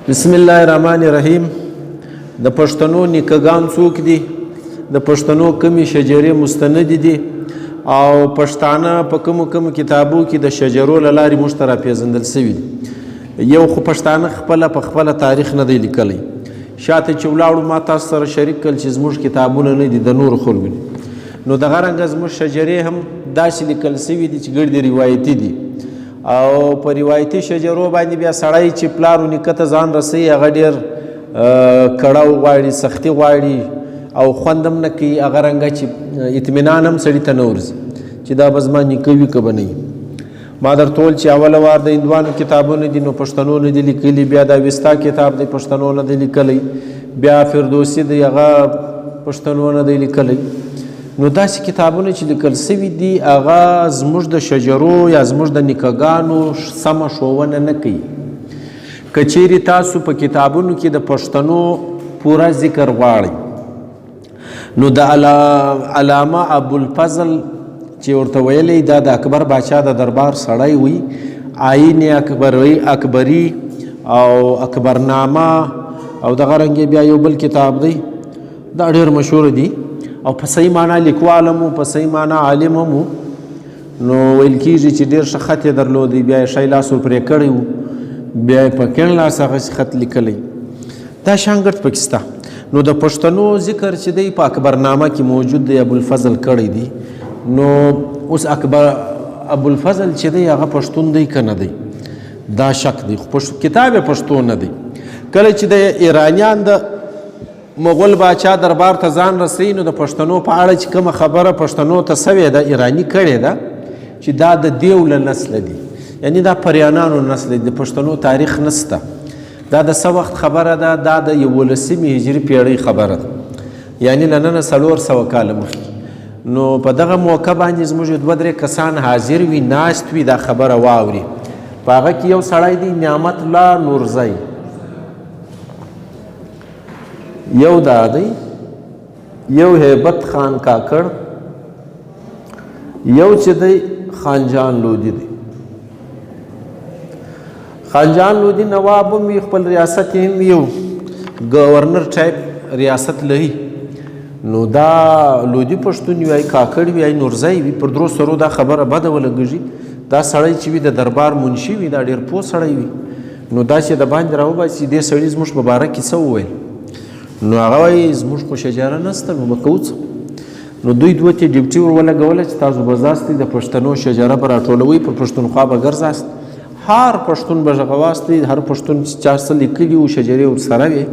بسم الله الرحمن الرحیم. د پښتنو نیکهګان څوک دي؟ د پښتنو کومې شجرې مستندې دي؟ او پښتانه په کومو کومو کتابو کې د شجرو له لارې موږ ته راپېژندل سوي دي؟ یو خو پښتانه خپله په خپله تاریخ نه دی لیکلی. شاته چې ولاړو ما تاسو سره شریک کړل چې زموږ کتابونه نه دي، د نورو خلکو دي. نو دغه رنګه زموږ شجرې هم داسې لیکل سوي دي چې ګردې روایتي دي، او په روایتي شجرو باندې بیا سړی چې پلار و نیکه ته ځان رسوي هغه ډېر کړاو غواړي، سختي غواړي او خوند هم نه کوي. هغه رنګه چې اطمینان هم سړي ته نه ورځي چې دا به زما نیکه وي که به نه وي. ما درته وویل چې اوله وار د هندوانو کتابونه دي نو پښتنو نه دي لیکلي، بیا د اوستا کتاب دی پښتنو نه دی لیکلی، بیا فردوسي دی هغه پښتنو نه دی لیکلی. نو داسې کتابونه چې لیکل سوي دي هغه زموږ د شجرو یا زموږ د نیکهګانو سمه ښوونه نه کوي. که چیرې تاسو په کتابونو کې د پښتنو پوره ذکر غواړئ نو د علامه ابوالفضل چې ورته ویلی دا د اکبر باچا د دربار سړی وي، آیین اکبری او اکبرنامه او دغه رنګ بیا یو بل کتاب دی، دا ډېر مشهور دی او په صحیح معنا لیکوال هم و، په صحیح معنا عالم هم و. نو ویل کېږي چې ډېر ښه خط یې درلودی، بیا یې ښی لاس ورپرې کړی و، بیا یې په کیڼ لاس هغسې خط لیکلی. دا شان ګرد پکې سته. نو د پښتنو ذکر چې دی په اکبرنامه کې موجود دی، ابوالفضل کړی دی. نو اوس اکبر ابوالفضل چې دی هغه پښتون دی که نه دی دا شک دی، خو کتاب یې پښتو نه دی. کله چې د ایرانیان د مغول باچا دربار ته ځان رسوي نو د پښتنو په اړه چې کومه خبره پښتنو ته سوې ده ایراني کړې ده چې دا د دیو له نسله دي، یعنی دا پریانانو نسل دي، د پښتنو تاریخ نسته. دا د څه وخت خبره ده؟ دا د 11مې هجري پیړۍ خبره ده، یعنی له ننه 400 کاله مخکې. نو په دغه موقع باندې زموږ دوه درې کسان حاضر وي، ناست وي، دا خبره واوري. په هغه کې یو سړی دی نعمت الله نورزی، یو دا دی، یو هیبت خان کاکړ، یو چې دی خانجان لودي دی. خانجان لودي نواب هم وي، خپل ریاست یې هم یو گورنر ټایپ ریاست لري. نو دا لودي پښتون وي، کاکړ وي، نورزی وي، پر درو سرو دا خبره بده ولګېږي. دا سړی چې وي د دربار منشي وي، دا ډېر پوه سړی وي. نو دا چې د باندې راوباسي دې سړي زموږ په باره کې څه وویل، نو هغه وایي زموږ خو شجره نسته، نو به کوو څه؟ نو دوی دوه ته ډیوټي ور ولګوله چې تاسو به ځاستئ د پښتنو شجره به راټولوئ، پر پښتونخوا به ګرځاست، هر پښتون به ږغواستئ، هر پښتون چې چا څه لیکلي وو شجرې ورسره وې.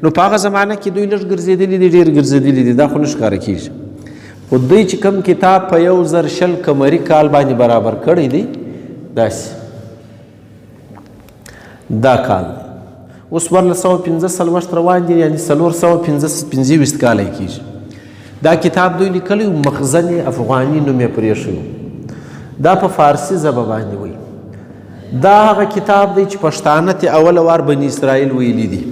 نو په هغه زمانه کې دوی لږ ګرځېدلي دي، ډېر ګرځېدلي دي، دا خو نه ښکاره کېږي. خو دوی چې کوم کتاب په 1020 قمري کال باندې برابر کړی دی، داسې دا کال دی، اوس 1445 روان دي، یعنی 425 کاله یې کېږي. دا کتاب دوی لیکلی و، مخزن افغاني نوم یې پرېښی و. دا په فارسي ژبه باندې وایي. دا هغه کتاب دی چې پښتانه ته اوله وار بني اسرائیل ویلي دي.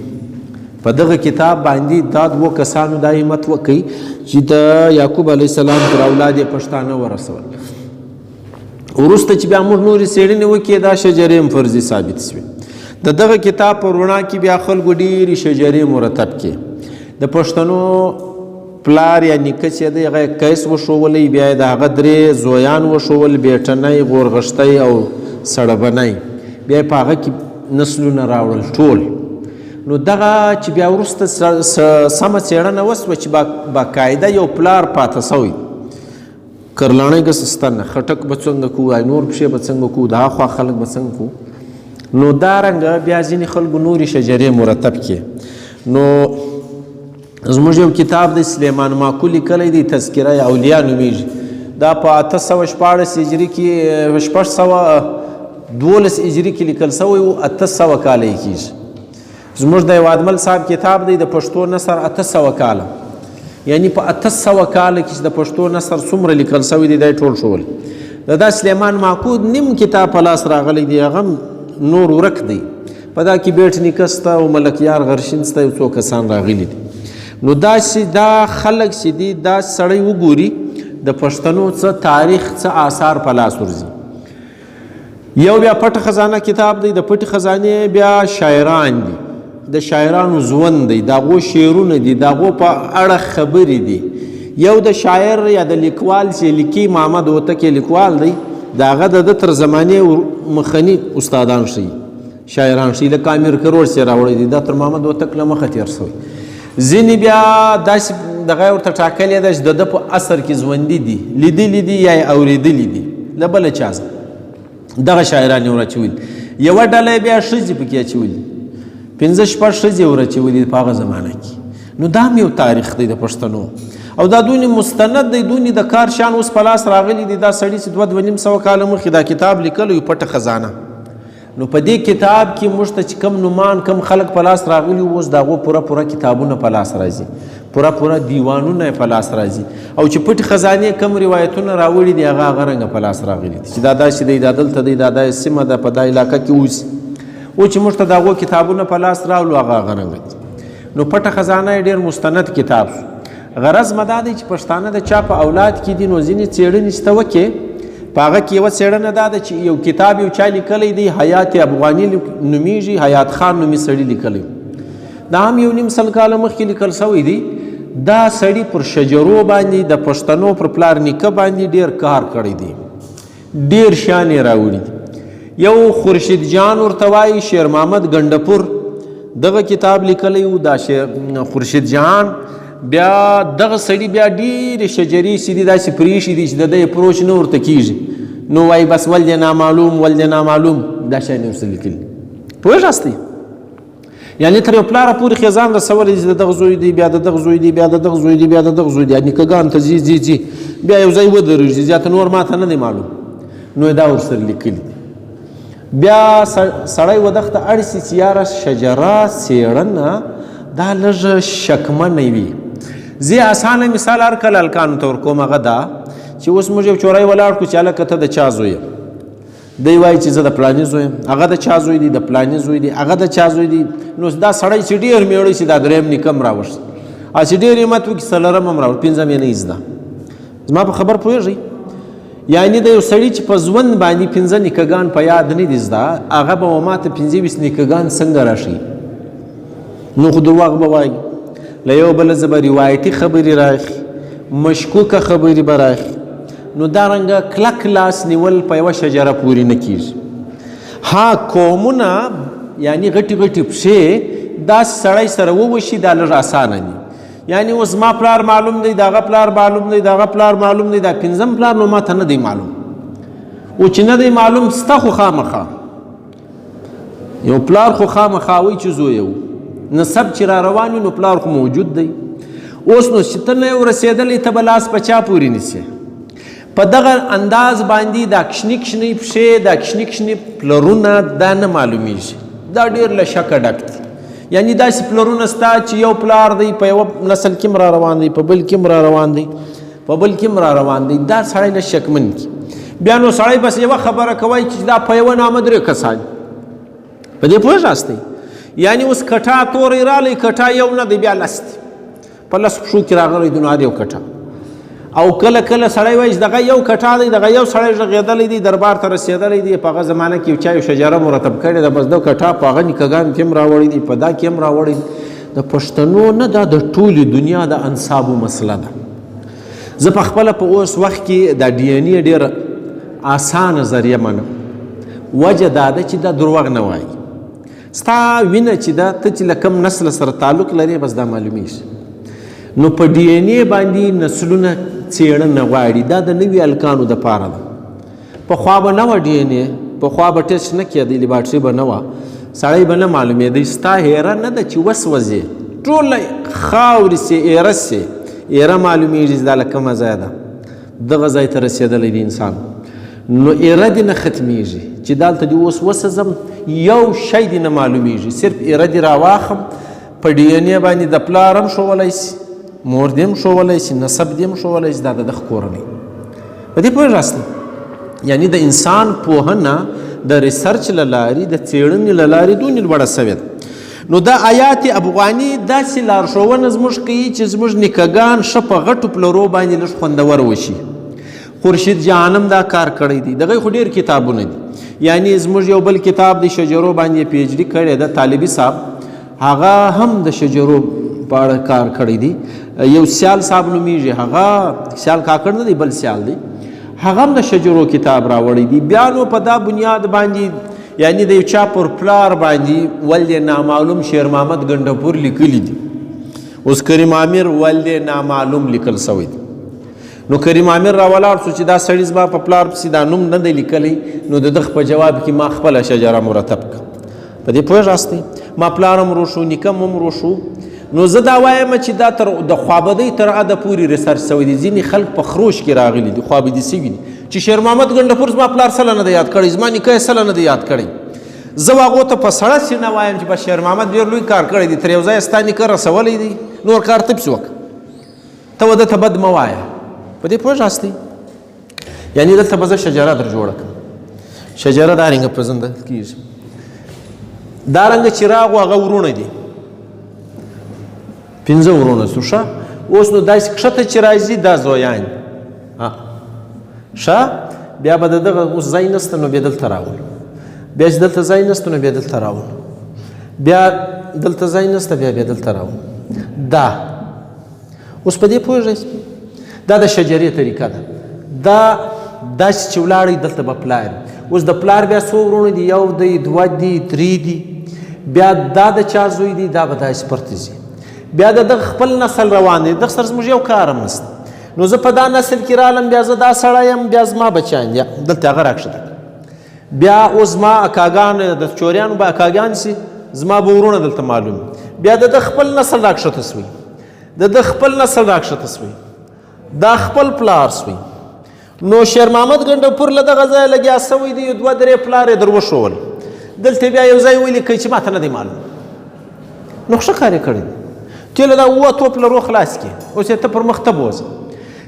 په دغه کتاب باندې دا دوو کسانو دا همت وکړي چې د یعقوب علیه السلام تر اولاد یې پښتانه ورسول. وروسته چې بیا موږ نورې څېړنې وکړې دا شجرې هم فرضي ثابت شوې. د دغه کتاب په رڼا کې بیا خلکو ډېرې شجرې مرتب کړې. د پښتنو پلار یا نیکه چې دی هغه یې قیس وښوولی، بیا یې د هغه درې زویان وښوول، بیټنی، غورغښتی او سړبنی، بیا یې په هغه کې نسلونه راوړل ټول. نو دغه چې بیا وروسته سمه څېړنه وسوه چې باقاعده یو پلار پاته سوی، کرلاڼی ګس سته نه، خټک به څنګه کوو، نور پښې به څنګه کوو، د هاخوا خلک به څنګه کوو. نو دا رنګه بیا ځینې خلکو نورې شجرې مرتب کړې. نو زموږ یو کتاب دی سلیمان ماکو لیکلی دی، تذکره اولیا نومېږي. دا په 816 هجري کې، 612 هجري کې لیکل سوی و، 800 کاله یې کېږي. زموږ د هېوادمل صاحب کتاب دی د پښتو نثر 800 کاله، یعنی په 800 کاله کې چې د پښتو نثر څومره لیکل سوی دی دا یې ټول ښوول. د دا سلیمان ماکو نیم کتاب په لاس راغلی دی، هغه هم نور ورک دی. په دا کې بیټ نیکه سته او ملکیار غرشین سته، یو څو کسان راغلي دي. نو داسې دا خلک چې دي دا سړی وګوري د پښتنو څه تاریخ څه آثار په لاس ورځي. یو بیا پټه خزانه کتاب دی، د پټې خزانې بیا شاعران دي، د شاعرانو ژوند دی، د هغو شعرونه دي، د هغو په اړه خبرې دي. یو د شاعر یا د لیکوال چې لیکي، محمد هوتک یې لیکوال دی، د هغه د ده تر زمانې مخني استادان ښیي، شاعران ښیي، لکه امیر کروړ چې راوړی دی، دا تر محمد هوتک له مخه تېر شوی. ځینې بیا داسې دغه یې ورته ټاکلې ده چې د ده په عصر کې ژوندي دي، لیدلي دي یا یې اورېدلي دي له بله چا څخه، دغه شاعران یې وراچولي. یوه ډله یې بیا ښځې پکې اچولي، پنځه شپږ ښځې یې وراچولي په هغه زمانه کې. نو دا هم یو تاریخ دی د پښتنو، او دا دونې مستند دی، دونې د کار شیان اوس په لاس راغلي دي. دا سړي چې دوه دوه نیم سوه کاله مخکې دا کتاب لیکلی و، پټه خزانه، نو په دې کتاب کې موږ ته چې کم نومان کم خلک په لاس راغلي وو، اوس د هغو پوره پوره کتابونه په لاس راځي، پوره پوره دیوانونه یې په لاس راځي، او چې پټې خزانې کم روایتونه راوړي دي، هغه هغه رنګه په لاس راغلي دي چې دا داسې دی، دا دلته دی، دا دا سیمه ده، په دا علاقه کې اوسي. او چې موږ ته د هغو کتابونه په لاس راغلو، هغه هغه رنګه دي. نو پټه خزانه یې ډېر مستند کتاب شو. غرض مې دا دی چې پښتانه د چا په اولاد کې دي، نو ځینې څېړنې چې ته وکې، په هغه کې یوه څېړنه دا ده چې یو کتاب یو چا لیکلی دی، حیات افغاني نومیږي، حیات خان نومي سړي لیکلی، دا هم یو نیم سل کاله مخکې لیکل شوی دی. دا سړي پر شجرو باندې د پښتنو پر پلار نیکه باندې ډېر کار کړی دی، ډېر شیان یې راوړي دي. یو خورشید جان ورته وایي، شیر محمد ګنډپور دغه کتاب لیکلی و، دا خورشید جان. بیا دغه سړي بیا ډېرې شجرې چې دي داسې پرېښې دي چې د ده اپروچ نه ورته کېږي، نو وایي بس ول دی نامعلوم، ول دی نامعلوم، دا شیان یې ورسره لیکلي. پوهېږاستئ؟ یعنې تر یو پلاره پورې خزان رسولی چې د دغه زوی دی، بیا د دغه زوی دی، بیا د دغه زوی دی، بیا د دغه زوی دی، نیکهګان ته ځي ځي ځي، بیا یو ځای ودرېږي، زیاته نور ماته نه دی معلوم، نو یې دا ورسره لیکلي دي. بیا سړی ودخته اړ سي چې یاره شجره څېړنه دا لږه شکمنه وي. زه اسانه مثال هر کله هلکانو ته ورکوم، هغه دا چې اوس موږ یو چوری ولاړ کړو چې هلکه ته د چا زوی یې؟ دی وایي چې زه د پلاني زوی یم، هغه د چا زوی دی؟ د پلاني زوی دی، هغه د چا زوی دی؟ نو دا سړی چې ډېر میړی شي دا درېیم نیکه هم راوښ، او چې ډېر همت وکړي څلورم هم راوړي، پنځم یې نه زده. زما په خبر پوهېږئ؟ یعنی د یو سړي چې په ژوند باندې پنځه نیکهګان په یاد نه دي زده، هغه به و ماته 25 نیکهګان څنګه راشي؟ نو خو درواغ به وایي، له یو بله ځه به روایتي خبرې راخي، مشکوکه خبرې به راخي. نو دا رنګه کلک لاس نیول په یوه شجره پورې نه کېږي. ها قومونه یعنی غټې غټې پښې داسې سړی سره ووشي، دا لږ اسانه دي. یعنی اوس زما پلار معلوم دی، د هغه پلار معلوم دی، د هغه پلار معلوم دی، دا پنځم پلار نو ما ته نه دی معلوم. او چې نه دی معلوم سته خو خامخا یو پلار خو خامخا وایي چې زوی یې و، نسب چې را روان وي نو پلار خو موجود دی. اوس نو چې ته نه یې ورسېدلی، ته به لاس په چا پورې نیسې؟ په دغه انداز باندې دا کشني کشني پښې، دا کشني کشني پلرونه دا نه معلومیږي، دا ډېر له شکه ډک دي. یعنی داسې پلرونه سته چې یو پلار دی په یوه نسل کې هم را روان دی، په بل کې هم را روان دی، په بل کې هم را روان دی، دا سړی له شکمن کي. بیا نو سړی بس یوه خبره کوي چې دا په یوه نامه درې کسان، په دې پوهېږاستئ؟ یعنی اوس کټا توری رالی، کټا یو نه دی بیا لس دی، په لس پښو کې راغلی دی، نو هر یو کټا. او کله کله سړی وایي چې دغه یو کټا دی، دغه یو سړی غږېدلی دی، دربار ته رسېدلی دی، په هغه زمانه کې یو چا یو شجره مرتب کړې ده، بس دا کټا په هغه نیکهګان کې هم راوړی دی، په دا کې هم راوړی دی. د پښتنو نه دا د ټولې دنیا د انسابو مسله ده. زه په خپله په اوس وخت کې دا ډي ان ای ډېره اسانه ذریعه منم. وجه دا ده چې دا درواغ نه وایي. ستا وینه چې ده، ته چې له کوم نسل سره تعلق لرې، بس دا معلومیږي. نو په ډي ان ای باندې نسلونه څېړنه غواړي، دا د نوي هلکانو دپاره ده. پخوا به نه وه ډي ان ای، پخوا به ټیسټ نه کېدی، لیبارټري به نه وه، سړی به نه معلومېدی. ستا هیره نه ده چې وسوځې، ټوله خاورې سي، ایره سي، ایره معلومیږي چې دا له کومه ځایه ده، دغه ځای ته رسېدلی دی انسان. نو ایره دې نه ختمیږي چې دلته دې اوس وسوځم، یو شی دې نه معلومیږي، صرف ایره دې راواخم، په ډي ان ای باندې د پلار هم ښوولی سي، مور دې هم ښوولی سي، نسب دې هم ښوولی سي، دا د ده کورنۍ. په دې پوهېږاستئ؟ یعنی د انسان پوهنه د ریسرچ له لارې، د څېړنې له لارې دونې لوړه سوې ده. نو دا آیات افغاني داسې لارښوونه زموږ کوي چې زموږ نیکهګان ښه په غټو پلرو باندې لږ خوندور وشي. خورشید جهانم دا کار کړی دی، دغه خو ډېر کتابونه دي. یعنی زموږ یو بل کتاب د شجرو باندې پی ایچ ډي کړې ده، طالبي صاحب، هغه هم د شجرو په اړه کار کړی دی. یو سیال صاحب نومېږي، هغه سیال کاکړ نه دی، بل سیال دی، هغه هم د شجرو کتاب راوړی دی. بیا نو په دا بنیاد باندې یعنی د یو چا پر پلار باندې ولد نامعلوم شیر محمد ګنډپور لیکلی دی. اوس کریم امیر ولد نامعلوم لیکل سوی دی. نو کریم امیر را ولاړ سو چې دا سړی زما په پلار پسې دا نوم نه دی لیکلی، نو د ده په جواب کې ما خپله شجره مرتب کړه. په دې پوه راستئ، ما پلار هم ورو شو، نیکه هم ورو شو. نو زه دا وایم چې دا تر د خوابدۍ تر عده پورې research سوی دی. ځینې خلک په خروش کې راغلي دي، خوابدي سوي دي چې شیر محمد ګنډپور زما پلار سله نه دی یاد کړی، زما نیکه یې سله نه دی یاد کړی. زه هغو ته په سړه سینه وایم چې بس شیر محمد ډېر لوی کار کړی دی، تر یو ځایه ستا نیکه رسولی دی، نور کار ته پسې وکړه، ته وده ته بد مه وایه. په دې پوه راستئ؟ یعنی دلته به زه شجره در جوړه کړم. شجره دا رنګه پېژندل کېږي. دا رنګه چې راغو هغه وروڼه دي، پنځه وروڼه سو. ښه، اوس نو داسې کښته چې راځي دا زویان، ښه، بیا به د دغه اوس ځای نسته نو بیا دلته راولو، بیا چې دلته ځای نسته نو بیا دلته راولو، بیا دلته ځای نسته بیا دلته راولو. دا اوس په دې پوهېږئ، دا د شجرې طریقه ده. دا داسې چې ولاړی دلته به پلار، اوس د پلار بیا څو وروڼه دي، یو دی، دوه دي، درې دي، بیا دا د چا زوی دی، دا به داسې پرته ځي. بیا د دغه خپل نسل روان دی، دغه سره زموږ یو کار هم نشته. نو زه په دا نسل کې رالم، بیا زه دا سړی یم، بیا زما بچیان دي، دلته هغه راکښته کړه. بیا اوس زما اکاګان د چوریانو به اکاګان سي، زما به وروڼه دلته معلوم. بیا د ده خپل نسل راکښته سوی، د ده خپل نسل راکښته سوی، دا خپل پلار سوی. نو شیر محمد ګنډپور له دغه ځایه لګیا سوی دی، دوه درې پلار یې در وښول. دلته بیا یو ځای ولیکئ چې ماته نه دی معلوم. نو ښه کار یې کړی دی، ته له دا اووه اتو پلرو خلاص کړې، اوس یې ته پر مخ ته بوځه.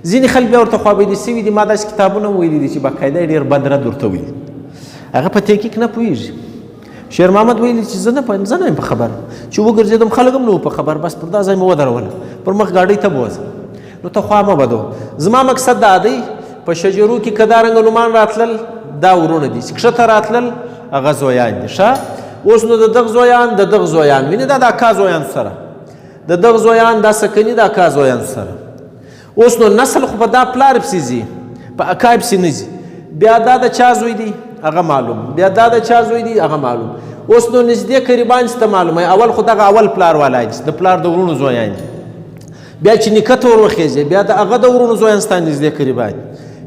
ځینې خلک بیا ورته خوابدي سوي دي. ما داسې کتابونه ویلي دي چې باقاعده یې ډېر بد رد ورته ویلي، هغه په تحقیق نه پوهېږي. شیر محمد ویلي چې زه نه پوهېږم، زه نه یم په خبر، چې وګرځېدم خلک هم نه وو په خبر، بس پر دا ځای مې ودروله، پر مخ ګاډۍ ته بوځه. نو ته خوا مه بدوه. زما مقصد دا دی، په شجرو کې که دا رنګه نومان راتلل دا وروڼه دي، چې کښته راتلل هغه زویان دي. ښه، اوس نو د دغه زویان د دغه زویان وینې، دا د اکا زویان سره، د دغه زویان دا سکني د اکا زویان سره. اوس نو نسل خو په دا پلار پسې ځي، په اکا پسې نه ځي. بیا دا د چا زوی دی هغه معلوم، بیا دا د چا زوی دی هغه معلوم. اوس نو نږدې قریبان چې ته معلومه، اول خو دغه اول پلار والا دي، د پلار د وروڼو زویان دي. بیا چې نیکه ته وروخېږي، بیا د هغه د وروڼو زویان ستا نږدې قریبان دي.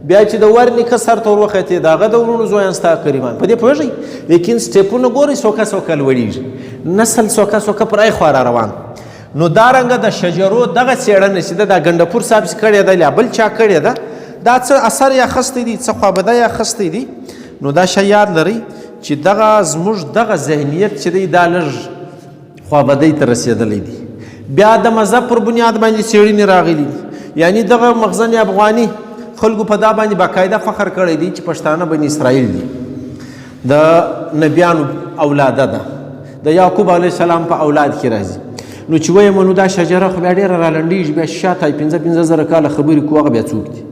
بیا چې د ور نیکه سر ته وروختې، د هغه د وروڼو زویان ستا قریبان. په دې پوهېږئ؟ لیکن سټیپونه ګورئ، سوکه سوکه لوړېږي، نسل سوکه سوکه پر خوا را روان. نو دا رنګه د شجرو دغه څېړنه چې ده، دا ګنډپور صاحب چې کړې ده یا بل چا کړې ده، دا څه اثر یې اخیستی دی، څه خوابده یې اخیستی دی. نو دا شی یاد لرئ چې دغه زموږ دغه ذهنیت چې دی دا لږ خوابدۍ ته رسېدلی دی. بیا د مذهب پر بنیاد باندې څېړنې راغلي دي. یعنی دغه مخزن افغاني خلکو په دا باندې باقاعده فخر کړی دی چې پښتانه بني اسرائیل دي، د نبیانو اولاده ده، د یعقوب علیه السلام په اولاد کې راځي. نو چې وایم نو دا شجره خو بیا ډېره رالنډېږي، بیا شاته 5-5 زره کاله خبرې کوو. هغه بیا څوک دي؟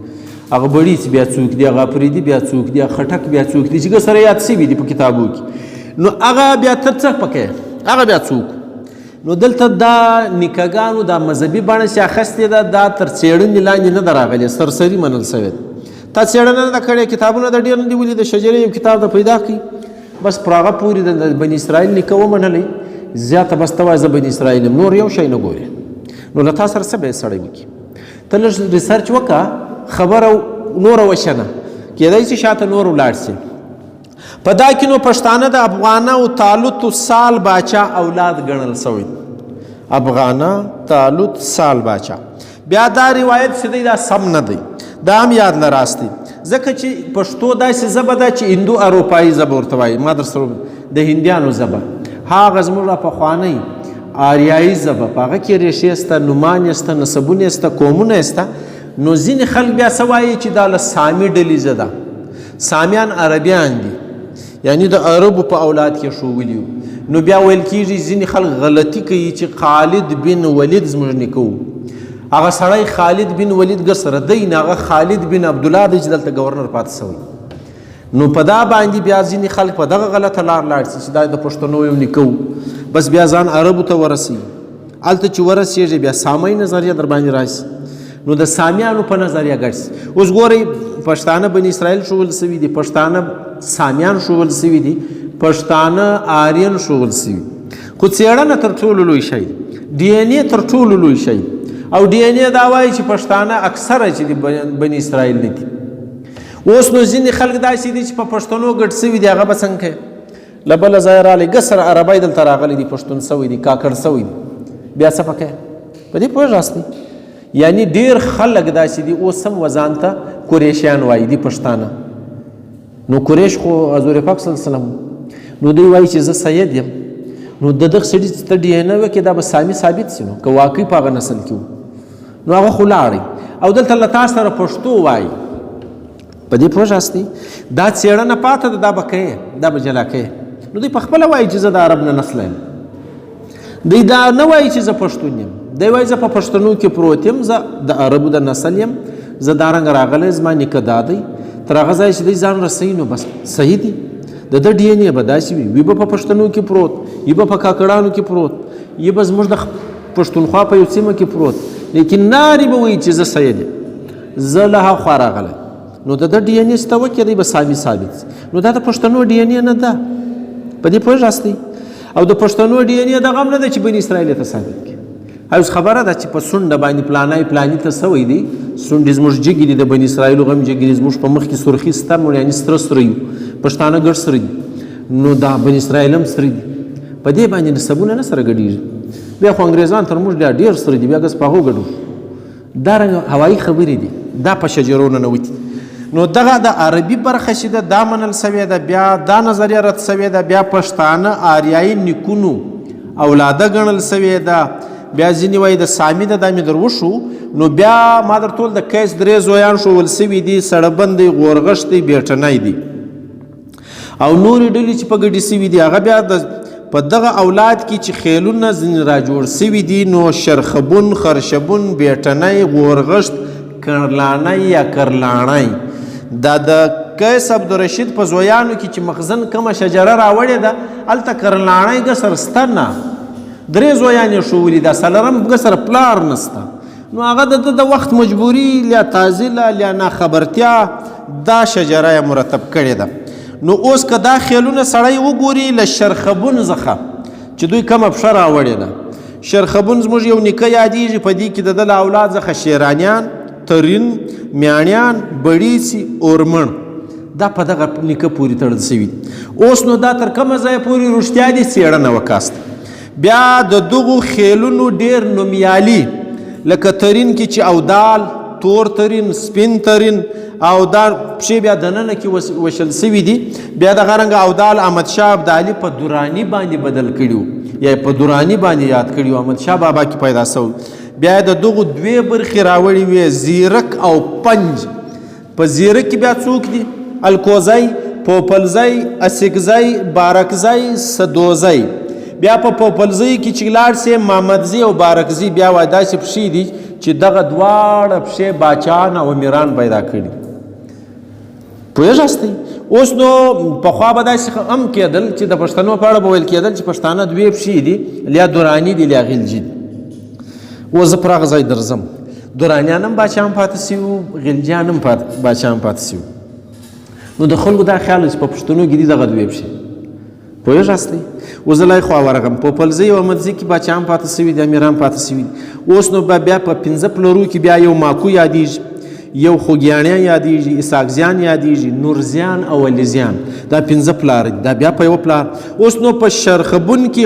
هغه بړیڅ بیا څوک دي؟ هغه اپریدي بیا څوک دي؟ هغه خټک بیا څوک دي چې سره یاد سوي دي په کتابو کې؟ نو هغه بیا ته څه پکې، هغه بیا څوک؟ نو دلته دا نیکهګانو دا مذهبي بڼه چې اخیستې ده، دا تر څېړنې لاندې نه ده راغلې، سرسري منل سوې ده. تا څېړنه نه ده کړې، کتابونه د ډېر نه دي ولي، د شجرې یو کتاب د پیدا کړي، بس پر هغه پورې د بني اسرائیل نیکه ومنلې، زیاته بس ته وایه زه بني اسرائیل یم، نور یو شی نه ګورې. نو له تا سره څه به سړی وکړي؟ ته لږ research وکړه، خبره نوره وشنه، کېدای شي شاته نور ولاړ سي. په دا کې نو پښتانه د افغانه او تالوت سال باچا اولاد ګڼل سوی، افغانه تالوت سال باچا. بیا دا روایت چې دی دا سم نه دی، دا هم یاد له راستي، ځکه چې پښتو داسې ژبه ده چې هندو اروپایي ژبه ورته وایي. ما در سره د هندیانو ژبه، هغه زموږ پخوانۍ آریایي ژبه، په هغه کې ریښې سته، نومان یې سته، نسبونه یې سته، قومونه یې سته. نو ځینې خلک بیا څه وایي چې دا له سامي ډلې ده، سامیان عربیان دي، یعنی د عربو په اولاد کې ښوولي وو. نو بیا ویل کېږي ځینې خلک غلطي کوي چې خالد بن ولید زموږ نیکه و. هغه سړی خالد بن ولید ګر سره دی نه، هغه خالد بن عبدالله دی چې دلته گورنر پاتې سوی. نو په دا باندې بیا ځینې خلک په دغه غلطه لار لاړ سي چې دا د پښتنو یو نیکه و، بس بیا ځان عربو ته ورسوي. هلته چې ورسېږي بیا سامي نظریه در باندې راشي، نو د سامیانو په نظریه ګډ سي. اوس ګورئ پښتانه بني اسرائیل ښوول سوي دي، پښتانه سامیان ښوول سوي دي، پښتانه آرین ښوول سوي. خو څېړنه تر ټولو لوی شی دی، ډي ان ای تر ټولو لوی شی دی. او ډي ان ای دا وایي چې پښتانه اکثره چې دي بني اسرائیل نه دي. اوس نو ځینې خلک داسې دي چې په پښتنو ګډ سوي دي، هغه به څنګه کوي؟ له بله ځایه راغلی، ګسر عربی دلته راغلی دي، پښتون سوی دي، کاکړ سوی دي، بیا څه پکې په دې پوه راستي؟ یعنی ډېر خلک داسې دي اوس هم وځان ته قریشیان وایي دي پښتانه. نو قریش خو حضور پاک صلی الله علیه وسلم، نو دوی وایي چې زه سید یم. نو د دغه سړي چې ته ډي ان ای وکړې دا به سامي ثابت سي، نو که واقعي په هغه نسل کې و نو هغه خو لاړی او دلته له تا سره پښتو وایي. په دې پوه شاستئ؟ دا څېړنه پاته ده، دا به کوې، دا به جلا کوې. نو دوی په خپله وایي چې زه د عرب نه نسله یم. دوی دا نه وایي چې زه پښتون یم، دوی وایي زه په پښتنو کې پروت یم، زه د عربو د نسل یم، زه دا رنګ راغلی، زما نیکه دا دی. تر هغه ځایه چې دوی ځان رسوي نو بس صحیح دی. د ده ډي ان ای به داسې وي، وي به په پښتنو کې پروت، وي به په کاکړانو کې پروت، وي به زموږ د پښتونخوا په یو سیمه کې پروت، لیکن نارې به وایي چې زه سید یم، زه له هاخوا راغلی. نو د ده ډي ان ای سته وکړي، دی به سامي ثابت سي. نو دا د پښتنو ډي ان ای نه ده، په دې پوه شاستئ؟ او د پښتنو ډي ان ای دغه هم نه ده چې بني اسرائیل ته ثابت کړي. اوس خبره ده چې په سونډه باندې پلانی پلانی ته سوی دی، سونډې زموږ جګې دي، د بني اسرائیلو غم جګې دي، زموږ په مخ کې سرخي سته، مونږ یعنې سره سره یو، پښتانه ګډ سره دي، نو دا بني اسرائیل هم سره دي. په دې باندې نسبونه نه سره ګډېږي. بیا خو انګریزان تر موږ بیا ډېر سره دي، بیا ګس په هغو ګډو. دا رنګ هوایي خبرې دي، دا په شجرو ننوتي. نو دغه د عربي برخه چې ده دا منل سوې ده، بیا دا نظریه رد سوې ده، بیا پښتانه آریایي نیکونو اولاده ګڼل سوې ده، بیا ځینې وایي د سامي ده، دا مې در وښو. نو بیا ما در ټول د قیس درې زویان ښوول سوي دي، سړبن دی، غورغښ دی، بیټنی دی، او نورې ډلې چې په ګډې سوي دي هغه بیا د په دغه اولاد کې چې خیلونه ځینې را جوړ سوي دي، نو شرخبون، خرشبون، بیټنی، غورغښت، کرلانی یا کرلاڼی. دا د قیس عبدالرشید په زویانو کې چې مخزن کومه شجره راوړې ده، هلته کرلاڼی ګسر سته نه، درې زویان یې ښوولي، دا څلورم ګسر پلار نسته. نو هغه د ده د وخت مجبوري یا تازیله یا ناخبرتیا دا شجره یې مرتب کړې ده. نو اوس که دا خیلونه سړی وګوري له شرخبون څخه چې دوی کومه پښه راوړې ده، شرخبون زموږ یو نیکه یادېږي، په دې کې د ده له اولاد څخه شیرانیان، ترین، میاڼیان، بړیڅي، اورمڼ، دا په دغه نیکه پورې تړل سوي دي. اوس نو دا تر کومه ځایه پورې رښتیا دي څېړنه وکاست. بیا د دغو خیلونو ډېر نومیالي لکه ترین کې چې اودال، تور ترین، سپین ترین، او دا پښې بیا دننه کې وشل سوي دي. بیا دغه رنګه اودال احمدشاه ابدالي په دراني باندې بدل کړي وو، یا په دراني باندې یاد کړي وو، احمدشاه بابا کې پیدا سوی. بیا د دغو دوې برخې راوړې وې، زیرک او پنج. په زیرک کې بیا څوک دي؟ الکوزی، پوپلزی، اسکزی، بارکزی، سدوزی. بیا په پوپلزی کې چې لاړ سې مامدزی او بارکزی، بیا وایي داسې پښې دي چې دغه دواړه پښې باچان او امیران پیدا کړي. پوهېږاستئ؟ اوس نو پخوا به داسې هم کېدل چې د پښتنو په اړه به ویل کېدل چې پښتانه دوې پښې دي، لیا دراني دي لیا غلجي دي. اوس زه پر هغه ځای درځم. درانیان هم باچان پاتې سوي وو، غلجیان هم باچان پاتې سوي وو. نو د خلکو دا خیال و چې په پښتنو کې دي دغه دوې پښې. پوهېږاستئ؟ اوس زه لای خوا ورغم، په پلزۍ او احمدزي کې باچان پاتې سوي دي، امیران پاتې سوي دي. اوس نو بیا په پنځه پلرو کې بیا یو ماکو یادېږي، یو خوږیاڼیان یادېږي، اسحاقزیان یادېږي، نورزیان او علیزیان، دا پنځه پلار دي، دا بیا په یوه پلار. اوس نو په شرخبون کې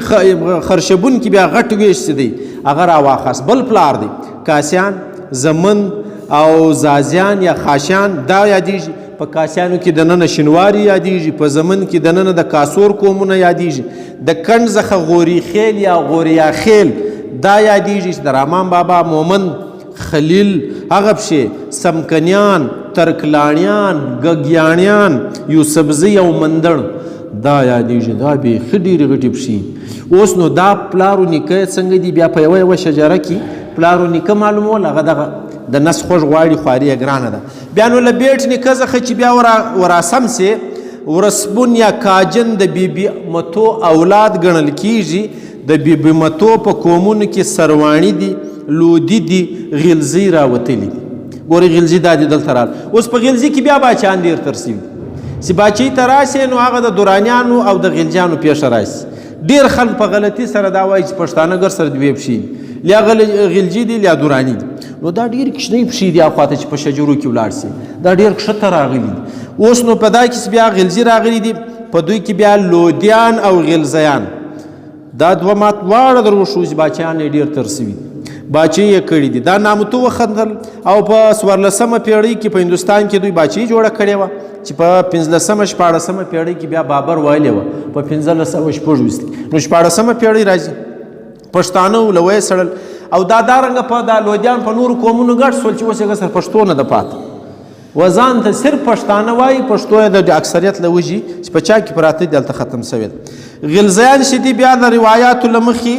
خرشبون کې بیا غټ ویش چې دی هغه راواخست، بل پلار دی، کاسیان، زمن او زازیان یا خاشیان دا یادېږي. په کاسیانو کې دننه شینواري یادېږي، په زمن کې دننه د کاسور قومونه یادېږي، د کندز څخه غوري خیل یا غوریا خیل دا یادېږي چې د رامان بابا، مومند، خلیل هغه پښې، سمکنیان، ترکلاڼیان، ګګیاڼیان، یوسفزي او مندړ دا یادېږي. دا بیخي ډېرې غټې پښې. اوس نو دا پلار و نیکه څنګه دي؟ بیا په یوه یوه شجره کې پلار و نیکه معلومول، هغه دغه د نس خوږ غواړي، خواري یې ګرانه ده. بیا نو له بیټ نیکه څخه چې بیا وراسم سي، ورسبون یا کاجن د بی بی متو اولاد ګڼل کیږي. د بی بی متو په قومونو کې سروانی دي، لودي دي، غلزی راوتلي دي. ګورې غلزی دا دي دلته راغله. اوس په غلزي کې بیا باچان ډېر تر سوي دي. چې باچهي ته راشې نو هغه د درانیانو او د غلجانو پېښه راشي. ډېر خلک په غلطي سره دا وایي چې پښتانه ګر سره دوې پښې دي، لیا غلجي دي لیا دراني دي. نو دا ډېر کوچنۍ پښې دي اخوا ته چې په شجرو کې ولاړ سي، دا ډېر کښته راغلي دي. اوس نو په دا کې بیا غلزي راغلي دي، په دوی کې بیا لودیان او غلزیان، دا دوه مات واړه در وښو چې باچایان یې ډېر تر سوي دي، باچهي یې کړي دي. دا نامتو وخندل او په 14مه پیړۍ کې په هندوستان کې دوی باچهي جوړه کړې وه چې په 15مه 16مه پیړۍ کې بیا بابر ویلې وه په 1526 کې. نو 16مه پیړۍ راځي، پښتانه له ویې سړل او دا دارنګه په دا لودیان په نورو قومونو ګډ سول چې اوس یې سره پښتو نه ده پاته. وځان ته صرف پښتانه وایي، پښتو یې د اکثریت له وجې چې په چا کې پراته دي هلته ختم سوې ده. غلزیان چې دي بیا د روایاتو له مخې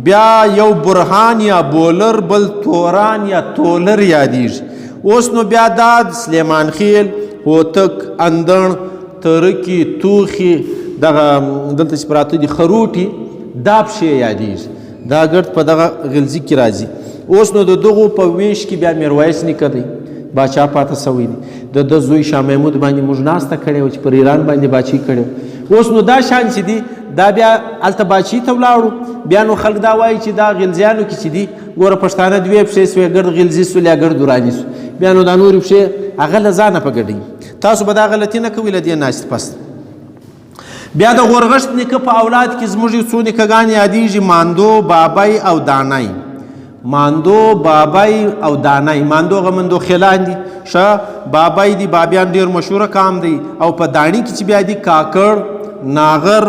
بیا یو برهان یا بولر، بل توران یا تولر یادېږي. اوس نو بیا دا سلیمان خیل، هوتک، اندړ، ترکي، توخي، دغه دلته چې پراته دي خروټي، دا پښې یادېږي. دا ګرد په دغه غلزي کې راځي. اوس نو د دغو په ویش کې بیا میرویس نیکه دی، باچا پاته سوی دی. د ده زوی شاه محمود باندې موږ ناسته کړې وه چې پر ایران باندې باچهي کړې وه. اوس نو دا شان چې دي دا بیا هلته باچهي ته ولاړو. بیا نو خلک دا وایي چې دا غلزیانو کې چې دي ګوره پښتانه دوې پښې سوې، ګرد غلزي سول یا ګرد دراني سول. بیا نو دا نورې پښې هغه له ځانه په ګډوي. تاسو به دا غلطي نه کوئ له دې ناستې پس. بیا د غورغښت نیکه په اولاد کې زموږ یو څو نیکهګان یادېږي، ماندو، بابی او دانای. ماندو، بابی او دانای. ماندو هغه مندو خیلان دي، ښه بابی دي، بابیان ډېر مشهوره کام دی. او په داڼي کې چې بیا دي کاکړ، ناغر،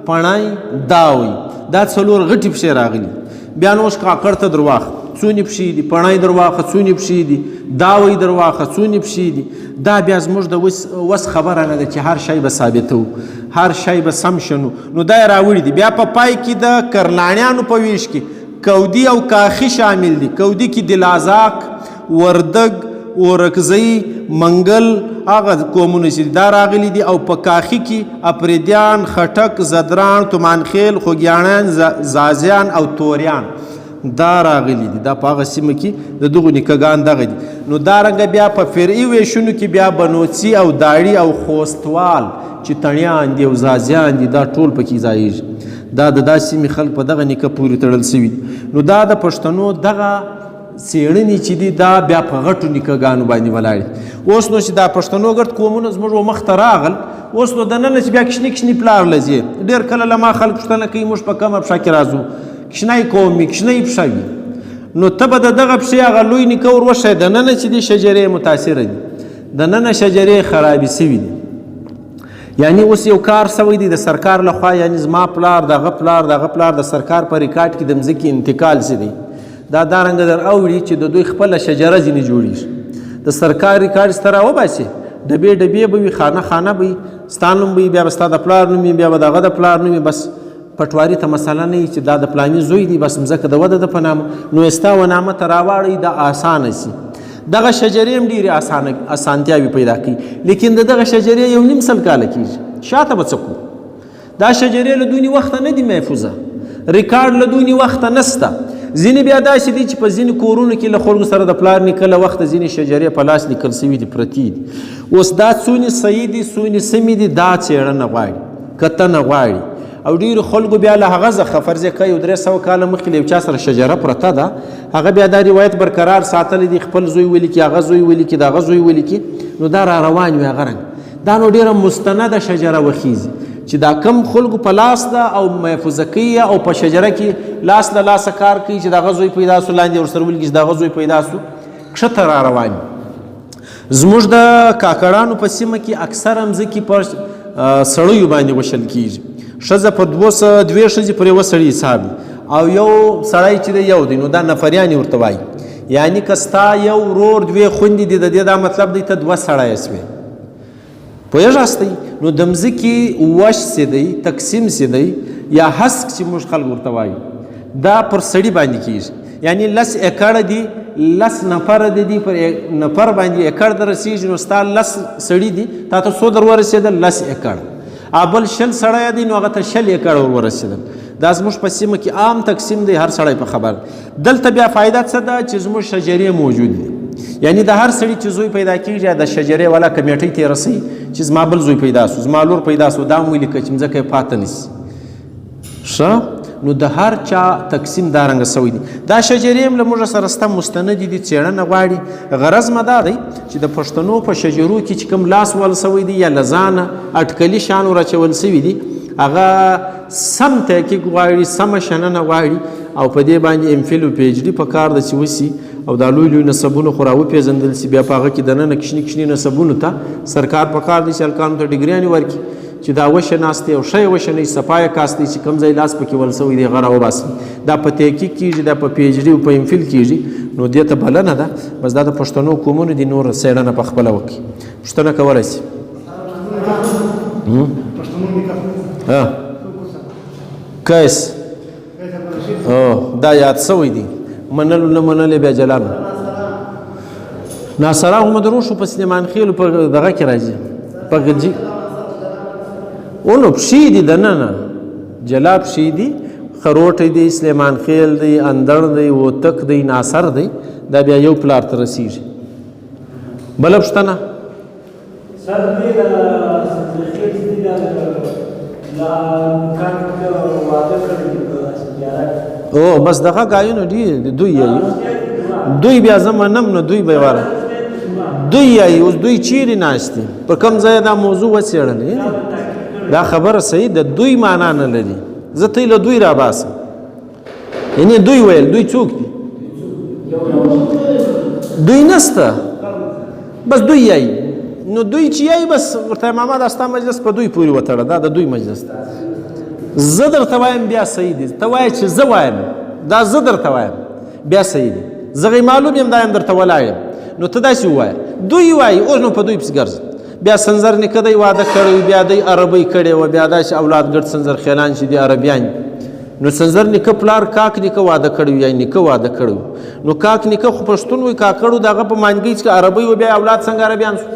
پڼی، داوی، دا څلور غټې پښې راغلي. بیا نو اوس کاکړ ته درواخ څونې پښې دي، پڼی درواخه څونې پښې دي، داوی درواخه څونې پښې دي. دا بیا زموږ د وس خبره نه ده چې هر شی به ثابتوو، هر شی به سم شنو. نو دا یې راوړي دي. بیا په پای کې د کرلاڼیانو په ویش کې کودي او کاخي شامل دي. کودي کې دلازاک، وردګ، اورکزی، منګل، هغه قومونه چې دا راغلي دي. او په کاخي کې اپریدیان، خټک، زدران، تومانخیل، خوږیاڼیان، زازیان او توریان دا راغلي دي. دا په هغه سیمه کې د دغو نیکهګان دغه دي. نو دارنګه بیا په فرعي ویشونو کې بیا بنوڅي او داړي او خوستوال چې تڼیان دي او زازیان دي، دا ټول پکې ځایېږي. دا د دا سیمې خلک په دغه نیکه پورې تړل سوي دي. نو دا د پښتنو دغه څېړنې چې دي دا بیا په غټو نیکهګانو باندې ولاړ دي. اوس نو چې دا پښتنو ګرد قومونه زموږ و مخته راغل، اوس نو دننه چې بیا کوچني کوچني پلار لځي. ډېر کله له ما خلک پوښتنه کوي موږ په کومه پښه کې راځو، کوچنی قوم وي، کوچنۍ پښه وي. نو ته به د دغه پښې هغه لوی نیکه ور وښیې، دننه چې دي شجرې متاثره دي، دننه شجرې خرابې سوي دي. یعنی اوس یو کار سوی دی د سرکار لخوا، یعنی زما پلار، دغه پلار، دغه پلار د سرکار په ریکارډ کې د مځکې انتقال سي دی. دا دارنګه در اوړي چې د دوی خپله شجره ځینې جوړېږي. د سرکار ریکارډ ستا راوباسي، ډبې ډبې به وي، خانه خانه به وي، ستا نوم به وي، بیا به ستا د پلار نوم وي، بیا به د هغه د پلار نوم وي. بس پټواري ته مسله نه وي چې دا د پلاني زوی دی، بس مځکه د وده ده په نامه، نو یې ستا و نامه ته راواړوي، دا اسانه سي. دغه شجرې هم ډېرې اسانتیاوې پیدا کوي، لیکن د دغه شجرې 1.5 کاله کېږي، شاته به څه کوو؟ دا شجرې له دونې وخته نه دي محفوظه، ریکارډ له دونې وخته نسته. ځینې بیا داسې دي چې په ځینې کورونو کې له خلکو سره د پلار نیکه له وخته ځینې شجرې په لاس لیکل سوي دي، پرتې دي. اوس دا څونې صحیح دي څونې سمې دي، دا څېړنه غواړي، کتنه غواړي. او ډېرو خلکو بیا له هغه څخه فرض یې کړه یو 300 کاله مخکې له یو چا سره شجره پرته ده، هغه بیا دا روایت برقرار ساتلی دی، خپل زوی ولیکي، هغه زوی ولیکي، د هغه زوی ولیکي، نو دا را روان وي هغه رنګ. دا نو ډېره مستنده شجره وخیزي چې دا کم خلکو په لاس ده او محفوظه کوي او په شجره کې لاس له لاسه کار کوي چې د هغه زوی پیدا سو، لاندې ورسره ولیکي چې د هغه زوی پیدا سو، کښته را روان وي. زموږ د کاکړانو په سیمه کې اکثره مځکې په سړیو باندې وشل کېږي. ښځه په دوې ښځې پر یوه سړي حساب دي او یو سړی چې دی یو دی، نو دا نفریان یې ورته وایي. یعنی که ستا یو ورور دوې خوندې دي، د دې دا مطلب دی ته دوه سړی سوې، پوهېږاستئ؟ نو د مځکې وش چې دی، تقسیم چې دی، یا هسک چې موږ خلک ورته وایو، دا پر سړي باندې کېږي. یعنی لس اکړ دي، لس نفر دي، پر نفر باندې اکړ در رسیږي، نو ستا لس سړي دي، تا ته څو در ورسېدل؟ لس اکړ. ابل 20 سړی دی، نو هغه ته 20 اکړ ور ورسېدل. دا زموږ په سیمه کې عام تقسیم دی، هر سړی په خبر. دلته بیا فایده څه ده چې زموږ شجرې موجود دي، یعنی د هر سړي چې زوی پیدا کېږي د شجرې والا کمیټۍ ته رسوي چې زما بل زوی پیدا سو، زما لور پیدا سو، دا هم ولیکه چې مځکه یې پاته نسي. ښه، نو د هر چا تقسیم دا رنګه سوی دی. دا شجرې هم له موږ سره سته، مستندې دي، څېړنه غواړي. غرض مه دا دی چې د پښتنو په شجرو کې چې کوم لاس وهل سوی دی یا له ځانه اټکلي شان ور اچول سوي دي، هغه سم تحقیق غواړي، سمه شننه غواړي، او په دې باندې ایم فل او پي ایچ ډي په کار ده چې وسي، او دا لوی لوی نسبونه خو راوپېژندل سي، بیا په هغه کې دننه کوچني کوچني نسبونو ته سرکار په کار دی چې هلکانو ته ډګریانې ورکړي چې دا وشناستې او ښه یې وشنئ، صفا یې کاستئ چې کوم ځای لاس پکې وهل سوی دی هغه راوباسئ. دا په تحقیق کېږي، دا په پي ایچ ډي او په ایم فل کېږي، نو دې ته بلنه ده. بس دا د پښتنو قومونو دي، نور څېړنه په خپله وکړي. پوښتنه کولی سي؟ قیس دا یاد سوی دی، منلو نه منلې بیا جلال ناصرا هم درو شو په سلیمان خېلو په دغه کې راځي، په غلجي اونو پښې دي دننه، جلا پښې دي، خروټی دی، سلیمان خېل دی، اندړ دی، وتک دی، ناصر دی، دا بیا یو پلار ته رسیږي. بله پوښتنه؟ سر دې د سنځرخېل دي د لا کاک واده کړی دی په سنجاره. او بس دغه ګایونه ډېر دي، دوی یې دوی بیا زه منم، نو دوی به واره دوی یې اوس دوی چیرې ناست دي، پر کوم ځای دا موضوع وڅېړلې؟ دا خبره صحیح ده، دوی معنا نه لري، زه ته له دوی راباسم. یعنی دوی ویل، دوی څوک دي؟ دوی نسته، بس دوی یې، نو دوی چې یې بس ورته ماما دا ستا مجلس په دوی پورې وتړه، دا د دوی مجلس دی. زه درته وایم بیا صحیح دی، ته وایې چې زه وایم، دا زه درته وایم بیا صحیح دی، زه غي معلوم یم، دا یم درته ولاړ یم، نو ته داسې ووایه. دوی وایي اوس نو په دوی پسې ګرځه. بیا سنځر نیکه دی واده کړی، بیا دی عربۍ کړې وه، بیا داسې اولاد ګډ سنځر خیلان چې دي عربیان، نو سنځر نیکه پلار کاک نیکه واده کړی یا نیکه واده کړی، نو کاک نیکه خو پښتون وي، کاکړو د هغه په مانګۍ چې عربۍ وه، بیا اولاد څنګه عربیان شو؟